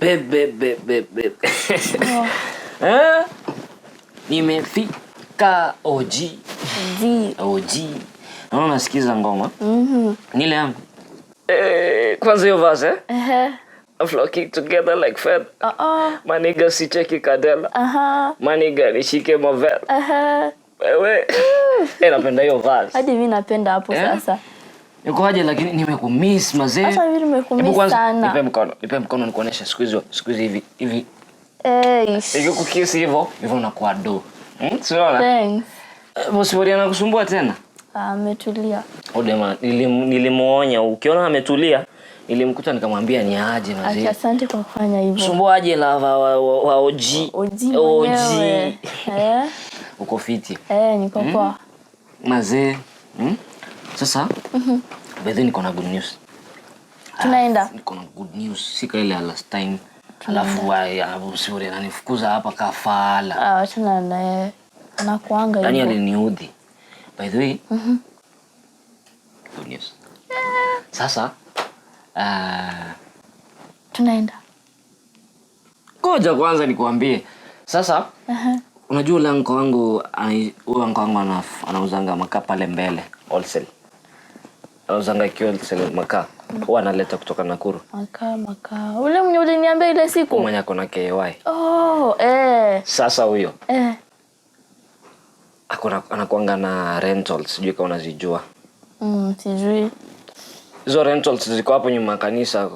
Bebe, bebe, bebe. Eh? Nimefika OG. G. OG. Naona unasikiza ngoma. Nile yangu. Eh, kwanza hiyo verse, eh? Ehe. Flocking together like feather. Uh-uh. My nigga sicheki kadela. Aha. My nigga nishike mavela. Aha. Wewe. Eh, napenda hiyo verse. Hadi mimi napenda hapo Eh? sasa. Niko aje lakini nimekumiss, mazee. Hata mimi nimekumiss Hebu kwanza sana. nipe mkono, nipe mkono nikuoneshe siku hizi hivi hivi. Eh. Nikikukiss hivyo, hivyo unakuwa do. Si unaona? Thanks. Eh, bosi Bori anakusumbua tena? Ah, ametulia. Odema, nilimuonya ukiona ametulia, nilimkuta nikamwambia ni aje Aki, mazee. asante kwa kufanya hivyo. Sumbua aje lava wa OG. OG mwenyewe. Eh? Uko fiti. Eh, niko poa. Mazee. Sasa, mm, niko na good news. Tunaenda. Niko na good news. Sika ile ya last time. Alafu usuri ananifukuza hapa kafala. Ah, achana naye. Anakuanga Yaani hivyo. aliniudhi. By the way, good news. Sasa Tunaenda. Ngoja kwanza nikuambie. Sasa unajua ule uncle wangu huyo uncle wangu anauzanga makaa pale mbele wholesale. Anauzanga wholesale makaa. Huwa analeta kutoka Nakuru. Makaa, makaa. Ule mwenye uliniambia ile siku. Mwenye ako na KY. Oh, eh. Sasa huyo Eh. anakuanga na rentals, sijui kama unazijua. Sijui. Hizo rentals ziko hapo nyuma ya kanisa,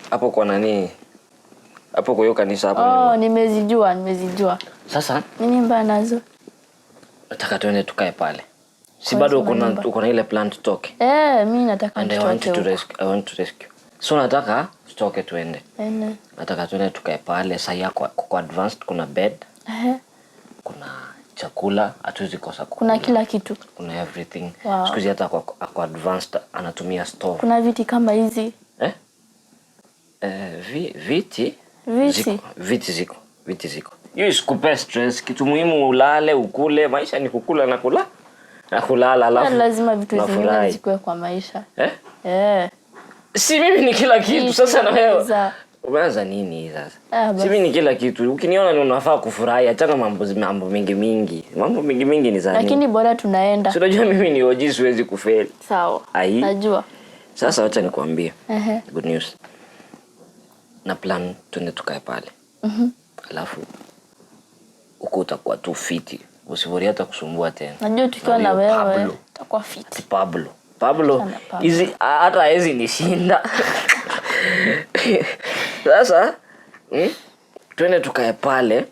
hapo kwa nani? Hapo kwa hiyo kanisa hapo nyuma. Oh, nimezijua, nimezijua. Sasa Nini mbaya nazo? Nataka tuende tukae pale. Si Kwa bado hizo manyumba. uko na ile plan tutoke? Eh, mimi nataka And I want tutoke you to huko. rescue, I want to rescue. So nataka tutoke tuende. Ene. Nataka tuende tukae pale saa yako kwa advanced, kuna bed, Ehe. Kuna chakula, hatuwezi kosa kukula. Kuna kila kitu. Kuna everything. Wow. Siku hizi hata kwa advanced anatumia stove. Kuna viti kama hizi. Eh? Eh, viti Viti. ziko, viti ziko, viti ziko. Hiyo isikupe stress. Kitu muhimu ulale, ukule, maisha ni kukula na kula na kulala alafu Lazima vitu zingine unafurahi. zikuwe kwa maisha. Eh? Eh. Si mimi ni kila kitu sasa na wewe. Za- Umeanza nini sasa? Ah, Si basi. mimi ni kila kitu. Ukiniona ni unafaa kufurahi, achana mambo mingi mingi. Mambo mingi mingi ni za nini? Lakini bora tunaenda. Si unajua mimi ni OG, siwezi kufeli. Sawa. Ai. Najua. Sasa wacha nikwambie. Ehe. Good news. Na plan tuende tukae pale. Alafu huko utakuwa tu fiti. Usivori hata kusumbua tena. Najua tukiwa na huyo wewe Pablo. utakuwa fiti. Pablo. Pablo Sana Pablo. hizi hata hawezi nishinda. Sasa twende tukae pale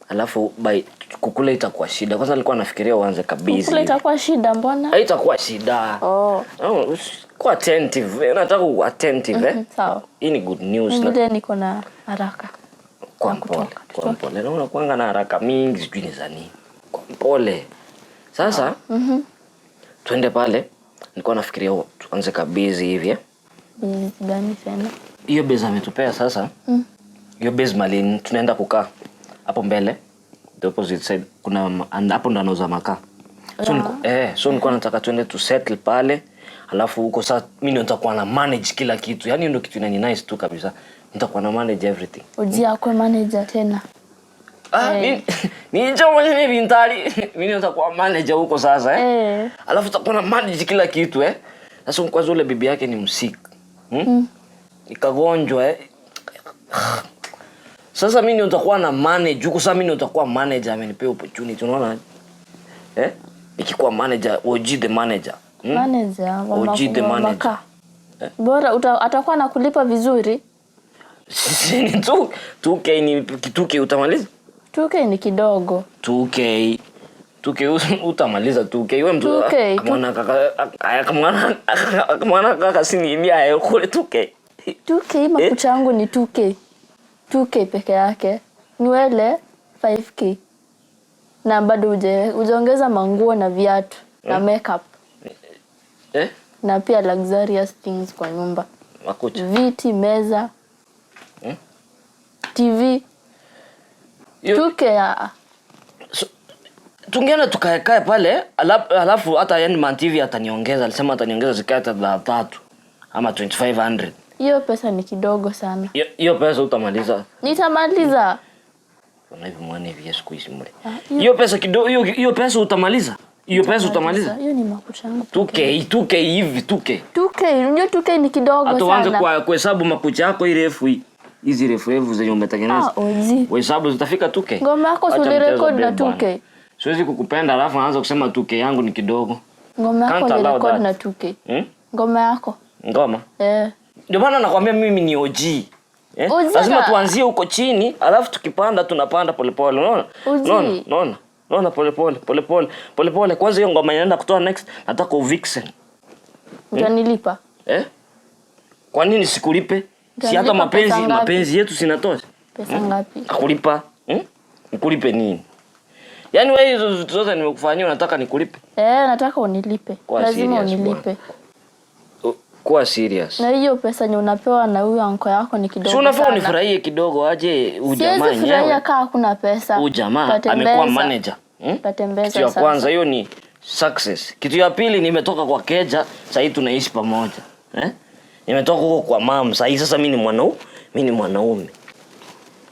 alafu by kukula itakuwa shida. Kwanza nilikuwa nafikiria uanze kabisa. Kukula itakuwa shida mbona? Haitakuwa shida. Oh. Oh, kuwa attentive. Nataka uwe attentive, eh. Sawa. Hii ni good news. Na Vile niko na haraka. kwa na mpole, kutoka, kwa mpole. Naona kuanga na haraka mingi, sijui ni za nini. Kwa mpole. Sasa twende pale. Nilikuwa nafikiria tuanze kabizi hivi, eh. Business gani tena? Hiyo base ametupea sasa. Hiyo base mali tunaenda kukaa hapo mbele, the opposite side kuna hapo ndo anauza makaa. So so nilikuwa nataka tuende tu settle pale, alafu huko sasa mimi ndio nitakuwa na manage kila kitu. Yaani ndio kitu inani nice tu kabisa. Nitakuwa na manage everything. Uji akwe manager tena. Ah, ni njo mwenye vintali. Mimi ndio nitakuwa manager huko sasa, eh. Eh. Alafu tutakuwa na manage kila kitu, eh. Sasa kwanza ule bibi yake ni msick. Ikagonjwa, eh. Sasa mimi ndio nitakuwa na manage huko, sasa mimi ndio nitakuwa manager, amenipea opportunity, unaona? Eh? Nikikuwa manager, OG the manager. Manager wa OG the wa manager. makaa. Bora atakuwa anakulipa vizuri. Sisi ni tu 2K, ni 2K utamaliza? 2K ni kidogo. 2K 2K utamaliza 2K wewe mtu 2K, mwana kaka si ni ayo kule 2K. 2K, makucha yangu ni 2K. 2K peke yake. Nywele 5K. Na bado hujaongeza manguo na viatu na makeup Eh? Na pia luxurious things kwa nyumba. Makucha. Viti, meza, TV. 2K ya So, tungeenda tukaekae pale alafu hata yani Man TV ataniongeza, alisema ataniongeza zikae hata 3,000 ama 2500. Hiyo pesa ni kidogo sana. Hiyo pesa utamaliza. Nitamaliza. Kuna hivi mwana hivi Yesu kuishi mle. Hiyo pesa kidogo, hiyo pesa utamaliza. Hiyo pesa utamaliza. Hiyo ni makucha yangu. 2K, 2K hivi 2K. 2K, unajua 2K ni kidogo sana. Hata uanze kwa kuhesabu makucha yako hii refu hii. Hizi refu refu zenye umetengeneza. Ah, oji. Uhesabu zitafika 2K. Ngoma yako si ulirekodi na 2K. Siwezi kukupenda alafu naanza kusema 2K yangu ni kidogo. Ngoma yako ulirekodi na 2K. Hmm? Ngoma yako. Ngoma? Eh. Ndio maana nakwambia mimi ni OG. Eh? Lazima tuanzie huko chini, alafu tukipanda tunapanda polepole, unaona? Unaona? Unaona? Unaona polepole, polepole, polepole. Kwanza hiyo ngoma inaenda kutoa next, nataka uvixen. Utanilipa? Eh? Kwa nini sikulipe? Si hata mapenzi yetu sinatosha. Pesa ngapi? Nakulipa. Hmm? Nikulipe nini? Yaani wewe hizo vitu zote nimekufanyia unataka nikulipe? Eh, nataka unilipe. Lazima unilipe. Kuwa serious. Na hiyo pesa yenye unapewa na huyo anko yako ni kidogo. Si unafaa unifurahie kidogo aje huyu jamaa yenyewe. Siwezi furahia kaa hakuna pesa. Huyu jamaa amekuwa manager. Tatembeza sasa. Kitu ya kwanza hiyo ni success. Kitu ya pili nimetoka kwa keja, sasa hivi tunaishi pamoja. Eh? Nimetoka huko kwa mom, sasa hivi sasa mimi ni mwanaume, mimi ni mwanaume.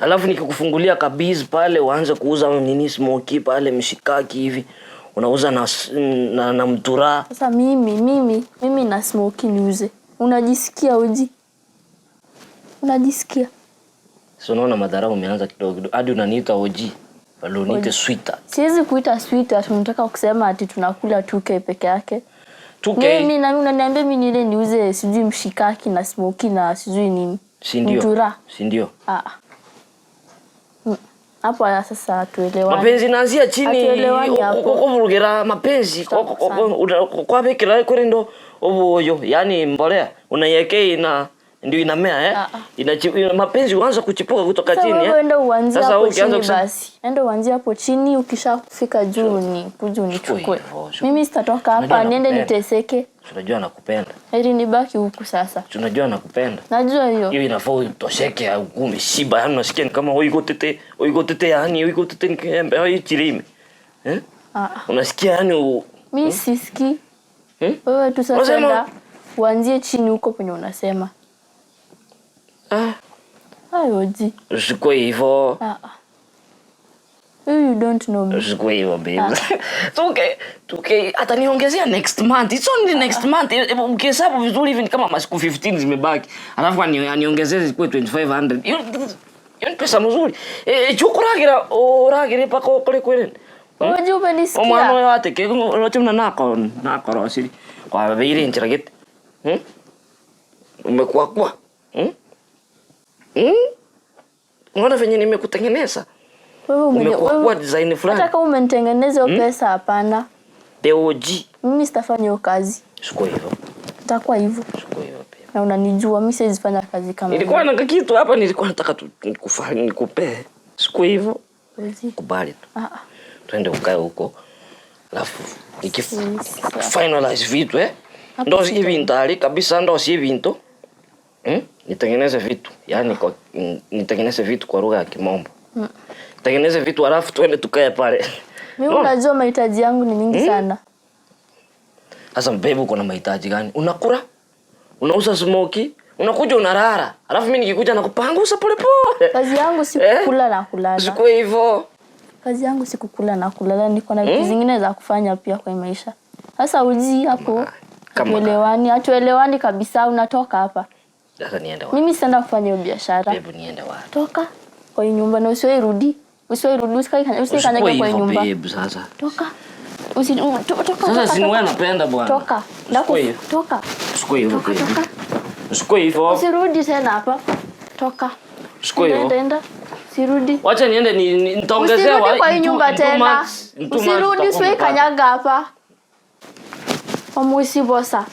Alafu nikikufungulia kabiz pale uanze kuuza nini smoky pale mshikaki hivi. Unauza na mtura. Sasa mimi na smoky niuze. Unajisikia uji? Unajisikia? Sio, unaona madharau umeanza kidogo kidogo. Hadi unaniita OG. Bado uniite sweetheart. Siwezi kuita sweetheart, unataka kusema ati tunakula 2K peke yake. 2K. Mimi na unaniambia mimi niile niuze sijui mshikaki na smoky na sijui nini. Si ndio? Mtura. Si ndio? Ah. Hapo sasa hatuelewani. Mapenzi inaanzia chini. Hatuelewani hapo. Kuvurugira mapenzi kwa bekira kuri ndo oboyo. Yaani mbolea unaiwekea ina ndio inamea eh. Mapenzi huanza kuchipuka kutoka sasa chini eh. Wewe enda uanzie hapo chini basi. Enda uanzie hapo chini, ukishafika juu ni kuja unichukue. Mimi sitatoka hapa niende niteseke. Tunajua nakupenda. Heri nibaki huku sasa. Tunajua nakupenda. Najua hiyo. Hiyo inafaa utosheke au umeshiba, yaani unasikia ni kama oiko tete yaani oiko tete ni oi chilime. Eh? Ah. Unasikia yaani mimi sisikii. Wewe tu sasa enda uanzie chini huko penye unasema. Ah. Ayoji. Usikuwe hivyo. Ah. You don't know me. Usikuwe hivyo babe. 2K ataniongezea next month. It's only next month. Ukihesabu vizuri hivi ni kama masiku 15 zimebaki. Alafu aniongezee zikuwe 2500. Hiyo ni pesa mzuri. Chukuragira uragire pako kule kule. Wewe umenisikia. Omwana oyo ateke rochuna nako nakorosiri. Kwa bire nchira gete. Umekuwa kwa. Unaona venye nimekutengeneza? Wewe umekuwa design fulani. Hata kama umenitengeneza hiyo pesa hapana. The OG. Mimi sitafanya hiyo kazi. Siko hivyo. Nitakuwa hivyo. Siko hivyo pia. Na unanijua mimi siwezi fanya kazi kama hiyo. Nilikuwa na kitu hapa nilikuwa nataka nikufanye nikupe. Siko hivyo. Kubali tu. Ah. Twende ukae huko. Alafu finalize vitu eh. Ndo hivi ntali kabisa ndo si vinto. Nitengeneze vitu. Yaani nitengeneze vitu kwa lugha ya Kimombo. Tengeneze vitu halafu tuende tukae pale. Mimi unajua mahitaji yangu ni mingi sana. Sasa mbebe uko na mahitaji gani? Unakula? Unauza smoky? Unakuja unalala. Alafu mimi nikikuja nakupangusa pole pole. Kazi yangu si kukula na kulala. Siku hivyo. Kazi yangu si kukula na kulala, niko na vitu zingine za kufanya pia kwa maisha. Sasa uji hapo. Hatuelewani kabisa, unatoka hapa. Sasa niende wapi? Mimi sitaenda kufanya hiyo biashara. Hebu niende wapi? Toka kwa hiyo nyumba na usiwahi Usiwahi usikanyage kwa nyumba. Babe, sasa. Toka. Toka. Sasa si wewe unapenda bwana. Toka. Toka. Usikue hivyo. Usikue hivyo. Usirudi tena hapa. Toka. Usikue hivyo. Enda. Sirudi. Wacha niende nitaongezea Usirudi kwa hii nyumba tena. Usirudi, usiwahi kanyaga hapa. Omuisi bosa.